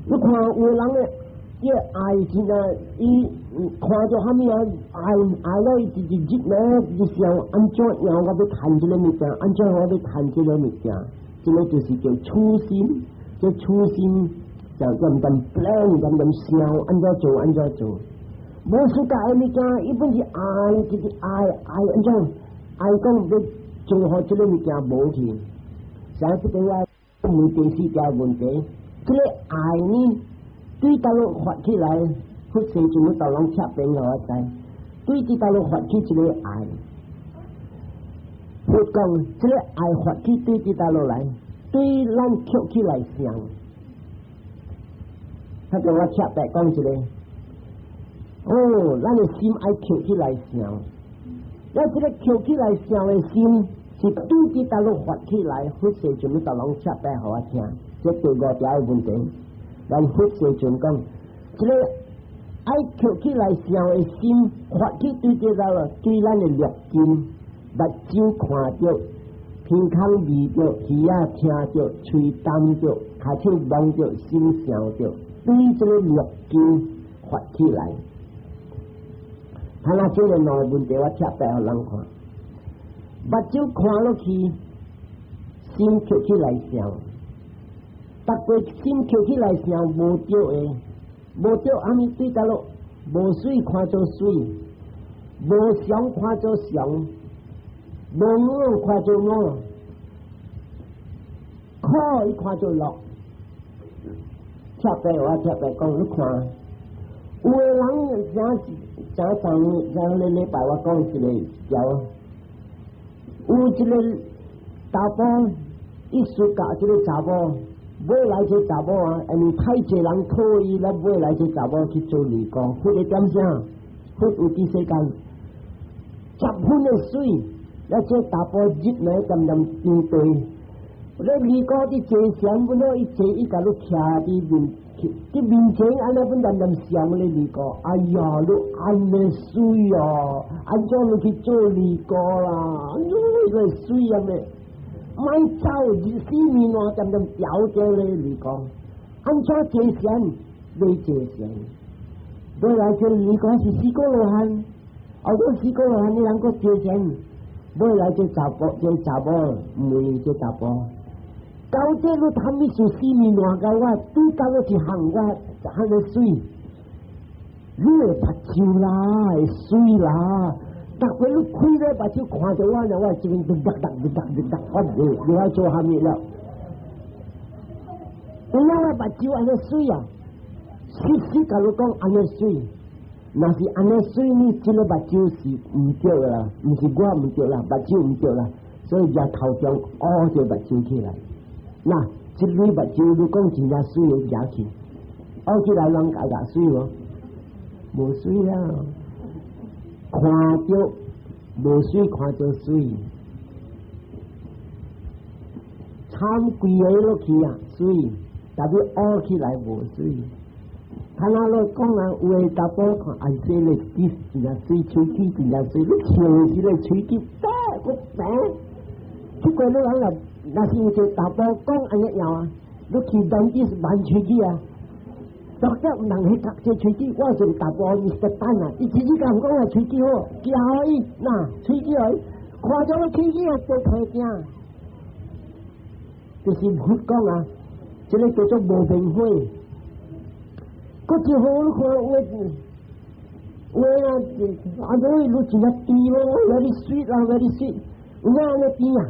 你看有的人的，伊愛真正，伊看著啥物啊，愛愛了伊直直入咧，就想按怎樣我欲趁這個物件，按怎我欲趁這個物件，這個就是叫粗心，這粗心就漸漸 plan，漸漸想按怎做按怎做，無 suka 的物件，伊本是愛，直直愛愛按怎，愛講欲做予這個物件無去，像這個我問第四條問題，這個愛呢？對佗落發起來，佛世尊都攏拆邊予我知。對佇佗落發起這個愛，佛講這個愛發起對佇佗落來，對咱抾起來想，他叫我特別講一個，哦，咱的心愛抾起來想，我這個抾起來想的心是對佇佗落發起來，佛世尊你逐攏特別予我聽，這第五條的問題，咱佛世尊講，這個愛抾起來想的心發起對佇佗落，對咱的六根，目睭看著，鼻孔聞著，耳仔聽著，喙啖著，跤手摸著，心想著，對這個六根發起來。他那這個兩個問題，我特別予人看，目睭看落去，心抾起來想，逐個心抾起來想無對的，無對，按呢對佗落，無媠看做媠，無常看做常，無我看做我，苦伊看做樂。特別我特別講，你看，有的人像像上上個禮拜我講一個條，有一個查埔，伊輸教這個查某，買來這查某啊，因為太濟人討伊，來買來這查某去做尼姑，佛會點啥？佛有佇世間十分的媠，了這查埔入來漸漸變對。你尼姑佇坐禪，本來伊坐伊共你徛佇面，佇面前按呢本漸漸想咧尼姑，哎呀，你按呢媠哦，按怎你去做尼姑啦？你個媠啊咩？莫走，死面爛漸漸調掉咧尼姑，按怎坐禪？欲坐禪，尾來這尼姑是四果羅漢，後個四果羅漢你人閣坐禪，尾來這查埔，這查某問這查埔。到底你蝦米事死面爛共我，對到落去行我，遐爾媠，你的目睭啦，會媠啦。逐擺你開咧目睭看著我，我這邊就噠噠噠噠噠，我袂，你愛做蝦米了？有影我目睭按呢媠啊，實實共你講按呢媠，若是按呢媠，你這個目睭是毋對啦，毋是我毋對啦，目睭毋對啦，所以舉頭中烏這目睭起來。嗱，這類目睭你講真正媠的舉起，烏起來人家家媠無？無媠啊！看著無媠，看做媠，參規个落去啊，媠，但是烏起來無媠。他那咧講啊，有的查埔看，哎，這個真正媠，喙齒真正媠，你笑時咧喙齒白閣白，這個你人若若是有一個查埔講按呢樣啊，你去 dentist 挽喙齒啊。大家毋通去夾這喙齒，我是查埔 Mr. Tan 啊，伊直接共講啊，喙齒好，交伊，吶，喙齒好，看著你喙齒啊，做皮鏡，就是佛講啊，這個叫做無明火。閣一好你看有的有的啊，啊，你你真正甜咯，very sweet 啦，very sweet，有影按呢甜啊？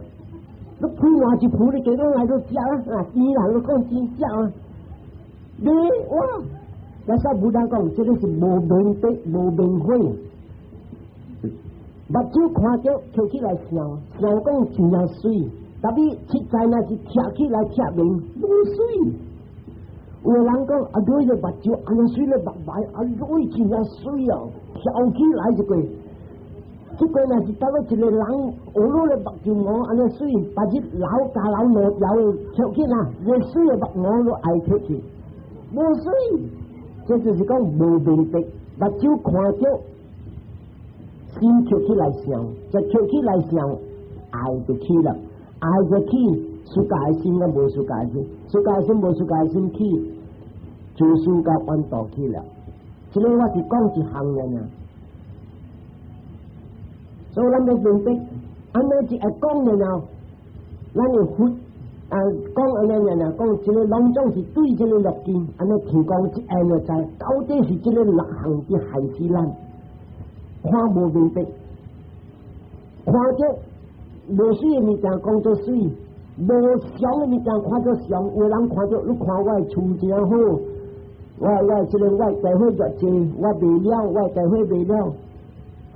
你配偌一盤，你加攏來都食啦，啊，甜啦，你講真食啊！你哇！那啥無當講，這個是無明的無明火。目睭看著，抾起來想，想講真正媠，但是實在若是拆起來拆明，無媠。有的人講，啊，你個目睭按呢媠咧目白，啊，你真正媠哦，翹起來一個，這個若是倒落一個人，學你的目睭毛按呢媠，把這老加老兩條的翹起來，個媠的目毛都愛脫去。無媠，這就是講無明白，目睭看著，心抾起來想，就抾起來想，愛就起了，愛就起，喜歡心佮無喜歡心，喜歡心無喜歡心起，自私佮怨妒起了。這個我是講一項爾，所以咱欲明白，按呢一會講了，咱的佛。啊，講按呢爾，講這個攏總是對這個六根，按呢聽講一下就知，到底是這個六項佇害死咱，看無明白，看著無媠的物件講做媠，無常的物件看做常，有人看著你看我的厝真好，我這個我家伙偌濟，我賣了，我家伙賣了，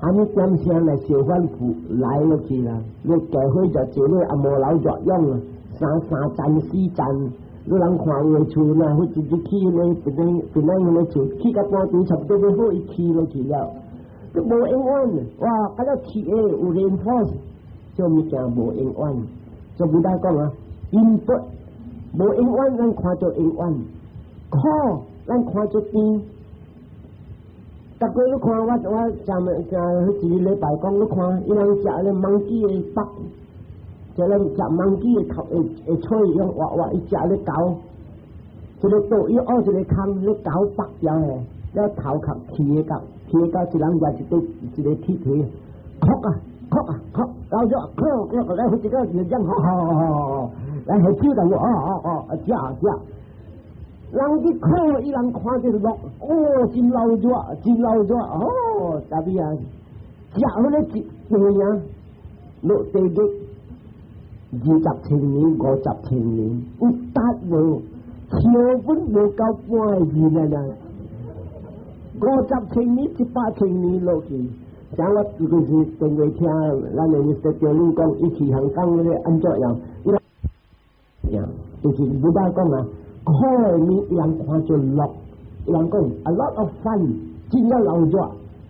蝦米點聲來相反負來落去啦？你家伙偌濟，你也無留偌用啊！三三層四層，你人看有的厝呐，或直接起咧，變變變咱迄個厝，起到半途差不多欲好，伊起落去了，都無永遠。哇！甲了鐵的有 reinforce，這物件無永遠。所以 Buddha 講啊，input 無永遠，咱看做永遠；苦，咱看做甜。逐個你看我我上上彼一個禮拜講，你看伊人食咧 monkey 的腹，就咱食 monkey 的頭會會喙用活活，伊食咧狗，一個肚伊挖一個空，咧狗腹掉的，了頭殼起個起到一人食一個一個鐵皮，哭啊哭啊哭，然後就哭哭，來這個就這樣，好好好，來喝酒就哦哦哦，食食。人去苦，伊人看著樂，哦，真老熱，真老熱，哦，特別啊，食彼個一甜啊，落地獄20千年、50千年，有達無？笑本無夠半個字啦啦，50千年、100千年落去，像我就是電話聽，咱的 Mr. 趙你講，伊去香港彼個按怎樣？伊樣就是 Buddha 講啊。苦的物人看做樂，人講 a lot of fun，真正老熱，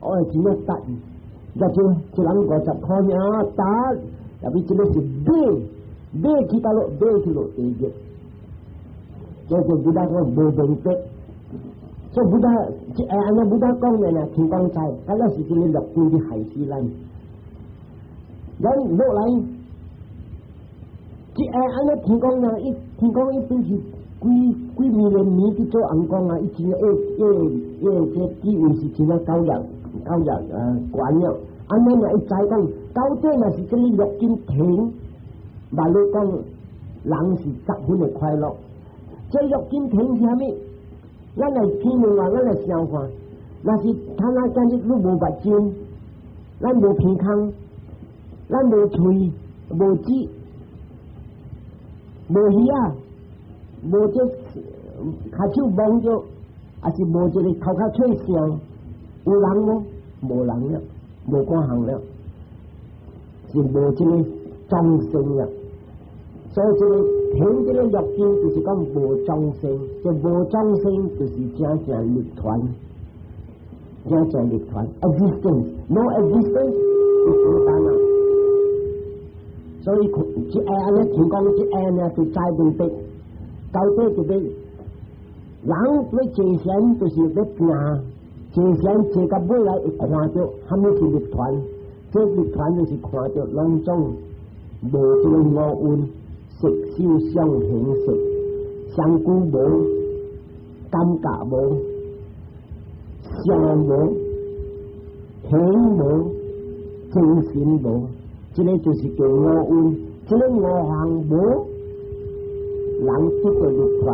哦，真正得意。就一人50箍爾得，特別這個是買，買去到落，買去落地獄。這就 Buddha 講無明白，所以 Buddha 按呢 Buddha 講的呢，天公知，敢若是這個六根去害死咱。咱落來，這按呢天公呢，伊天公伊本是幾幾萬年去做尪公啊！伊真會會會這地位是真正高額高額啊懸了。按呢若伊知講，到底若是這個六根停，嘛你講人是十分的快樂。這六根停是啥物？咱來聽話，咱來想看。若是他那今日你無目睭，咱無鼻孔，咱無喙，無舌，無耳仔。無這跤手摸著，抑是無一個頭殼吹聲，有人無？無人了，無幾項了，是無這個眾生了。所以這個停這個六根，就是講無眾生，這無眾生就是真正涅槃，真正涅槃。Existence，no existence 是簡單啊。所以這按呢聽講，這按呢就知明白。到底就欲人欲坐禪，就是欲行，坐禪坐到尾來會看著，啥物是涅槃？這涅槃就是看著攏總無這個五蘊，色受想行識，身軀無，感覺無，聲無，形無，精神無，這個就是叫五蘊，這個五項無。人得到涅槃，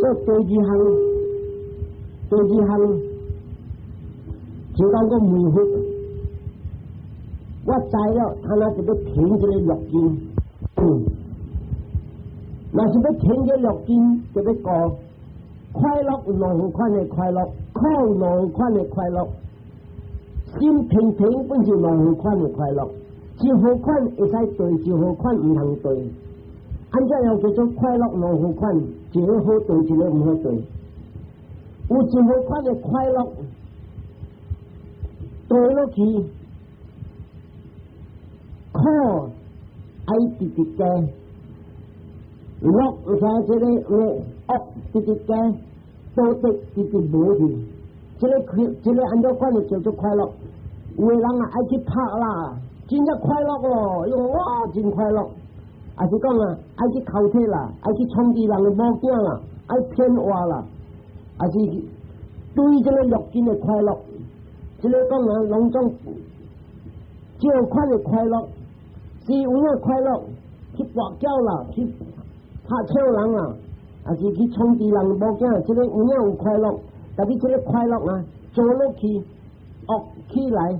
這第二項，第二項就講個迷惑，我知了，他那就欲停這個六根，若是欲停這六根，就欲過快樂有兩款的快樂，苦有兩款的快樂，心平平本就兩款的快樂，一好款會使對，一好款毋通對。按怎樣叫做快樂兩款？一個好對，一個毋好對。有一好款的快樂，對落去，苦愛直直加，樂像這個惡直直加，道德直直無去。這個快，這個按怎款的叫做快樂？有的人啊愛去拍啦，真正快樂哦，伊講哇真快樂。抑是講啊，愛去偷摕啦，愛去創治人的某囝啦，愛騙話啦，抑是對這個六根的快樂，這個講啊，攏總這款的快樂，是有影快樂去跋筊啦，去拍笑人啦，抑是去創治人的某囝，這個有影有快樂，但是這個快樂啊，做落去惡起來，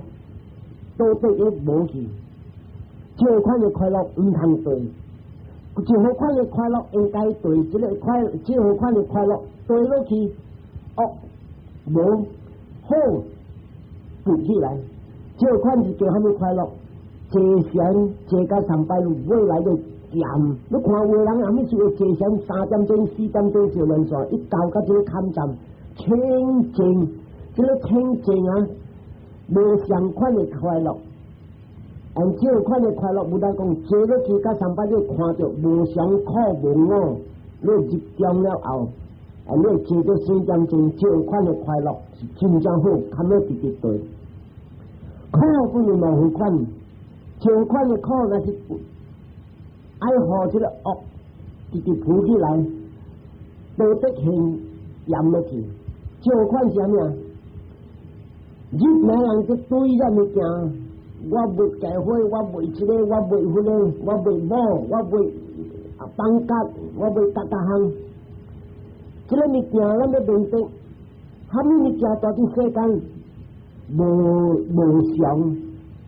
道德也無去，這款的快樂毋通對。這好款的快樂應該對，這個快這好款的快樂對落去惡無好對起來，這款是叫啥物快樂？坐禪坐到三擺未來的鹹。你看有的人啥物事會坐禪3點鐘、4點鐘就連續，一到到這個坎站清淨，這個清淨啊，無相款的快樂。按這個款的快樂，無得講坐落去，甲三擺你看著無相苦無我，你入中了後，啊，你坐到4點鐘，這個款的快樂是真正好，堪要直直對。苦不能兩款，這款的苦那是愛予這個惡直直浮起來，道德性淹落去。這款是啥物啊？日每人去對這物件，我袂嫁伙，我袂這個，我袂彼個，我袂某，我袂放假，我袂逐逐項。這個物件咱欲明白，啥物物件在佇世間無無常。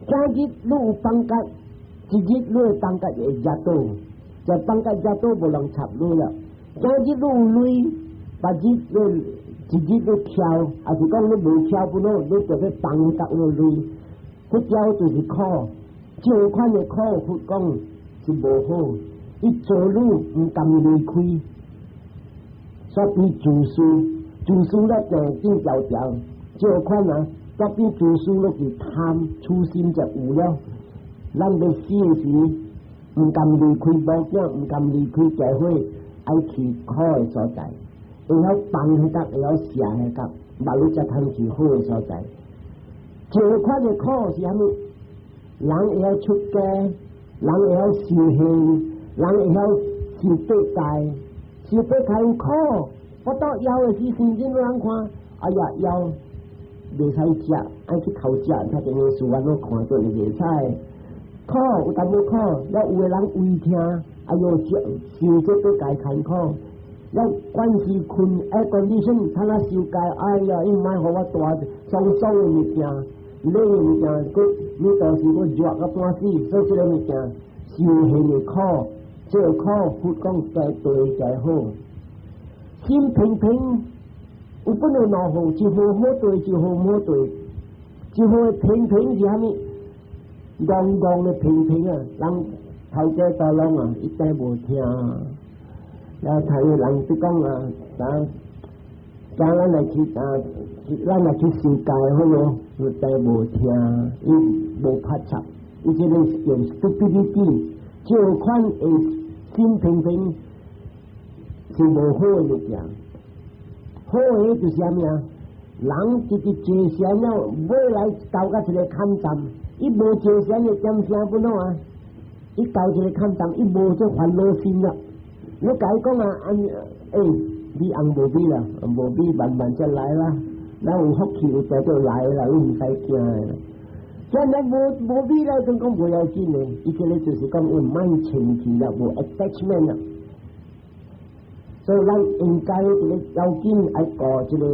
今日你有放假，一日你的放假會食倒，就放假食倒無人插你了。今日你有鐳，別日你一日你翹，還是講你無翹不啷，你就欲放假你鐳。佛教就是苦，這款的苦，佛講是無好。伊做你毋甘離開，煞變自私，自私了就變條條。這款啊，煞變自私落去貪，痴心就有了。咱欲死的時，毋甘離開某囝，毋甘離開家伙，愛去苦的所在，會曉放彼個，會曉捨彼個，嘛你才通去好的所在。這款的苦是啥物？人會曉出家，人會曉修行，人會曉受八戒，受八戒苦。我到枵的時，先陣人看，哎呀枵，袂使食，愛去偷食，他等於事我攏看到袂使。苦有淡薄苦，了有的人胃疼，哎喲，受這八戒艱苦。了關係困 air condition，他那受戒，哎呀，伊毋愛予我帶爽爽的物件，冷的物件，閣你到時閣熱到半死，所以這個物件修行的苦，這個苦佛講在對才好。心平平，有本有兩號，一號好對，一號毋好對。一號的平平是啥物？戇戇的平平啊，人頭家大攏啊，一點無聽。了頭個人就講啊，咱咱咱來去啊，咱來去受戒好無？一點無聽，伊無拍插，伊這個叫 stupidity，這款的心平平是無好的物件。好的就是啥物啊？人直直坐禪了，尾來到到一個坎站，伊無坐禪的點聲不啷啊？伊到一個坎站，伊無這煩惱心了。你共伊講啊，按欸，你紅無米啦，無米慢慢才來啦。咱有福氣有才就來啦，你毋使驚的。這樣無無米了，就講無要緊的。伊這個就是講伊莫情緒啦，無 attachment 啦。所以咱應該這個要緊愛顧這個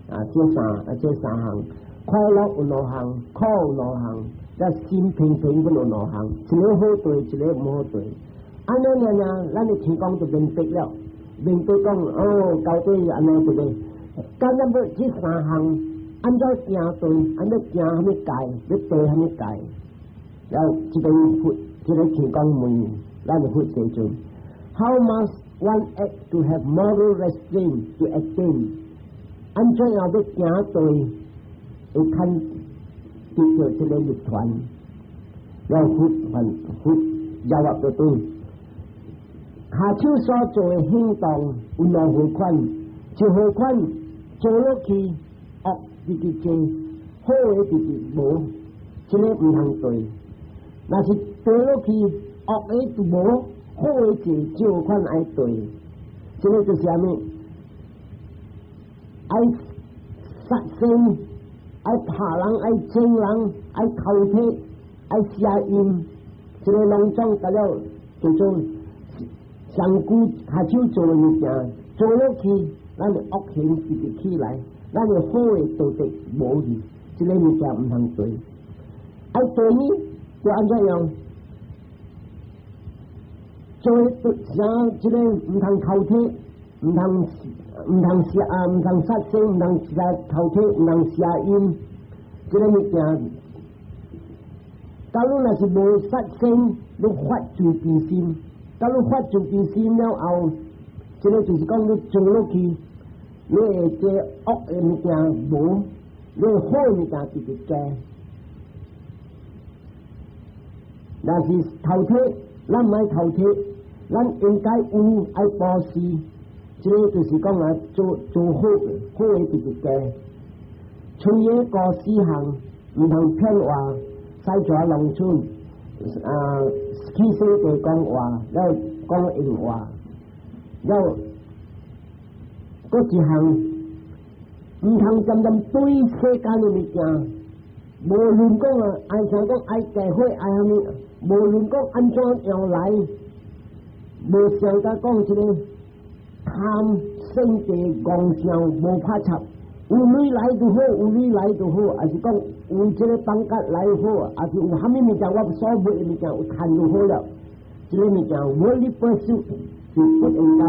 啊，這三項，快樂有兩項，苦有兩項，這心平平閣有兩項，一個好對，一個毋好對。按呢爾爾，咱的天公就明白了，明白講哦，到底按呢對不對？咁咱欲這三項，按怎行對？按怎行啥物界？欲對啥物界？然後這個佛，這個天公問，咱的佛世尊：How must one act to have moral restraint to attain？按怎樣欲行對？會堪得到這個涅槃？然後佛還佛答復就對。跤手所做的行動有兩號款，一號款做落去惡直直做，好的直直無，這個毋通對。若是做落去惡的就無，好的做，這號款愛對。這個就是啥物？愛殺生，愛拍人，愛整人，愛偷提，愛邪淫，這個攏總得了叫做。上古跤手做的物件，做落去，咱的惡行直直起來，咱的好的道德無去，這個物件毋通對。愛對呢，就按怎樣？做像這個毋通偷提，毋通邪啊，毋通殺生，毋通殺偷提，毋通邪淫，這個物件。假如若是無殺生，你發慈悲心。當你發慈悲心了後，這個就是講你做落去，你會這惡的物件無，你好的物件直直加。若是頭鐵，咱毋愛頭鐵，咱應該有愛布施，這個就是講啊，做做好好的直直加。喙的顧四項，毋通騙話，使在農村啊，去世地講話，了講閒話，了閣一項，毋通針針對世間的物件，無論講啊，愛像講愛嫁火愛啥物，無論講按怎樣來，無想甲講這個貪勝地戇想無拍插，有鐳來就好，有鐳來就好，還是講有這個房間來好，還是有啥物物件我所買的物件有趁就好了。這個物件我你不收是不應該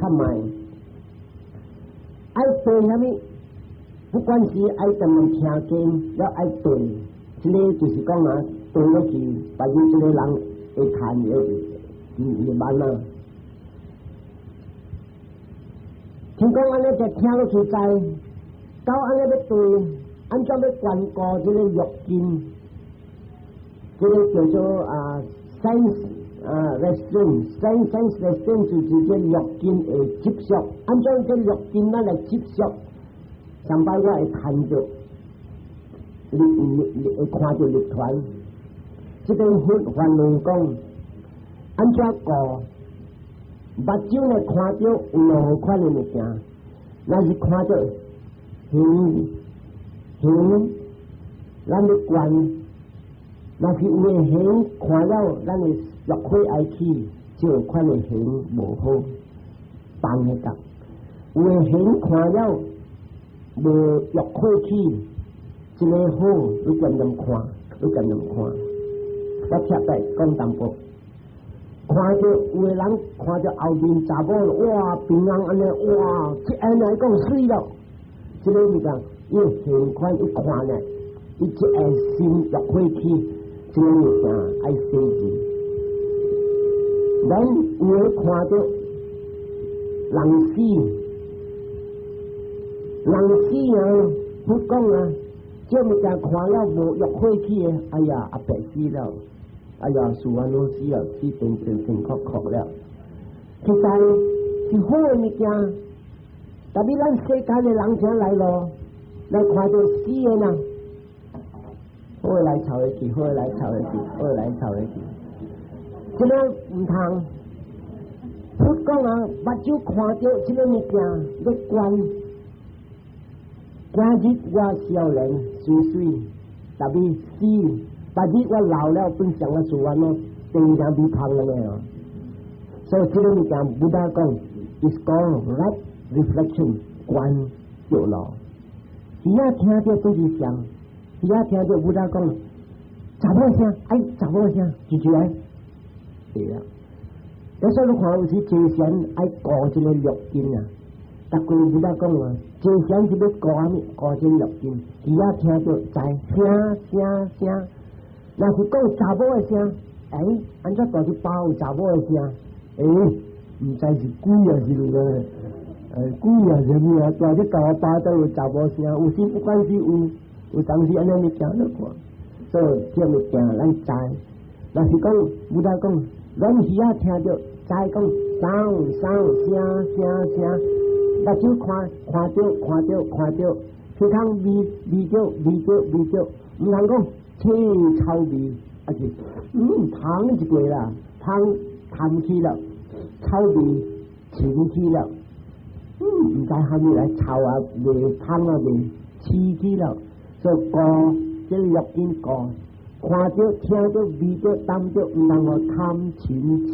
較賣。愛對啥物？不管是愛怎麼聽經，要愛對，這個就是講啊，對落去，別日這個人會趁會會慢啊。聽講按呢就聽落去知，到按呢欲對，按怎欲關顧這個欲境，這個叫做啊 sense 啊 restraint，sense restraint 就是這欲境會執著，按怎這欲境咱來執著，上擺我會看著，你你你會看著涅槃，這個佛梵論講，按怎顧？目睭咧看著有兩款的物件，若是看著形形，咱欲觀；若是有的形看了，咱的欲火愛起，這款的形無好，放彼角。有的形看了無欲火起，這个好，你漸漸看，你漸漸看。我特別講淡薄。看著有的人看著後面查某，哇，平安按呢，哇，這按來講媠了。這個物件，伊現款一看呢，伊這個心欲火起，這個物件愛細緻。咱有的看著人死，人死啊，佛講啊，這物件看了無欲火起的，哎呀，阿伯死了。哎呀，樹安怎死啊？死變變變確確了。其實是好的物件，特別咱世間的人聽來咯，來看著死的人，好的來湊下去，好的來湊下去，好的來湊下去。這個毋通。佛講啊，目睭看著這個物件，欲觀。今日我少年媠媠，特別死。別日我老了，變成個樹安怎，變成米香了哦。所以這個物件，Buddha 講，is called right reflection，觀著咯。耳仔聽著對是聲，耳仔聽著 Buddha 講，查某聲，哎，查某聲，就就來，對啊。所以你看有時坐禪愛顧這個六根啊，逐句 Buddha 講啊，坐禪是欲顧啥物？顧這個六根，耳仔聽著知聲聲聲。若是講查某的聲，欸，按怎大一包有查某的聲？欸，毋知是鬼啊是啥？鬼啊啥物啊？大一舊包都有查某聲，有時不管是有，有當時按呢物件咧看，所以這物件咱知。若是講，Buddha 講，咱耳仔聽著知講，聲聲聲聲聲，目睭看看著看著看著，鼻孔聞聞著聞著聞著，毋通講。青臭味，啊是，芳一過啦，芳淡去了，臭味清去了，毋知蝦米來臭啊味，芳啊味，刺去了，所以顧這個六根顧，看著、聽著、聞著、澹著，毋通予貪嗔癡起，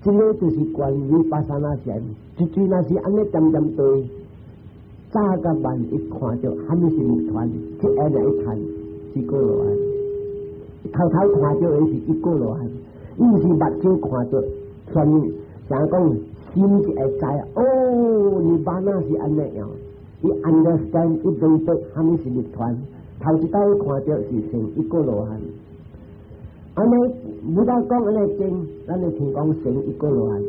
這個就是關於巴薩那禪，一句若是按呢漸漸對，早佮晚伊看著蝦米是涅槃，這下來一看。一果羅漢，頭頭看著的是一果羅漢，伊毋是目睭看著，全想講心就會知，哦，涅槃是按呢樣，伊 understand 伊明白蝦米是涅槃，頭一擺看著是成一果羅漢，按呢 Buddha 講按呢經，咱就聽講成一果羅漢，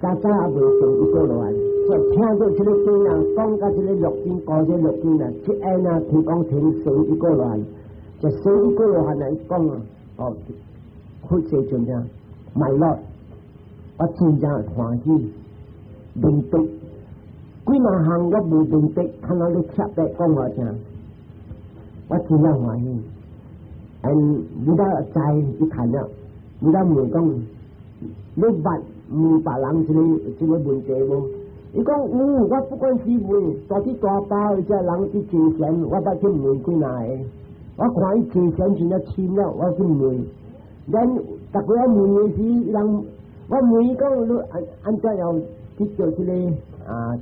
早早猶未成一果羅漢，就聽到這个經啊，講到這个六經，講這六經啊，一下呢聽講聽成一果羅漢，就成一果羅漢來講啊，哦，佛世尊啊，My Lord，我真正歡喜明白，幾若項我無明白，看到你特別講我聽，我真正歡喜。嗯，Buddha 知伊看了，Buddha 問講，你捌問別人這个問題無？伊講有，我不管是問，大佇大包這人佇坐禪，我捌去問幾若個，我看伊坐禪真正深了，我去問。咱逐個我問的時，人我問伊講，你按怎樣得著這个啊？